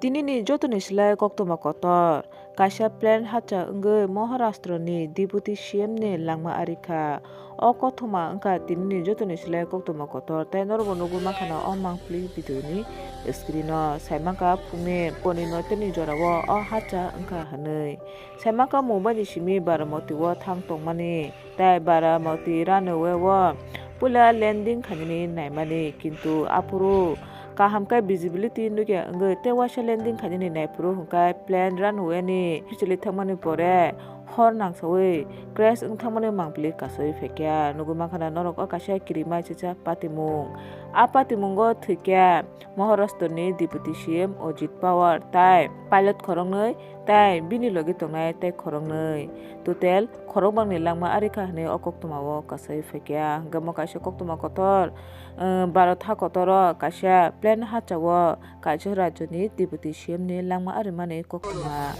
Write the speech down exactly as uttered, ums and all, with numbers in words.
Tinini jotoni slai koktwma kotor, kaisa plane hacha wngwi Maharashtra ni Deputy C M ni langma ari kha. O koktwma wngkha tinini jotoni slai koktwma kotor, tei norokbo nugwi mankha na o mangpili video ni screen o. Saimankha phungni poni noiteni jorao o hacha wngkha hwnwi. Saimankha Mumbai ni simi Baramati o thang tongmani. Tei Baramati runway o puila landing khainani naimani, kintu aphuru kaham khe visibility nukya wngwi tei waisa landing khainani naiphuru hwnkhe plane runway ni chili thangmani pore hor nangsawi crash wng thangmani mangpili kasui phaikha. Nugwi mankha na norok o kaisa kirimai chicha patimung. A patimungo thwikha Maharashtra ni Deputy C M Ajit Pawar tei pilot khoroknwi tei bini logi tongnai tei khoroknwi. Total khorokbangni langma ari kha hwnwi o koktwmao kasui phaikha. Hwnkhe omo kaisa koktwma kotor, eh, Bharat ha kotoro kaisa plane hachao kaisa rajyoni Deputy C M ni langma arimani koktwma.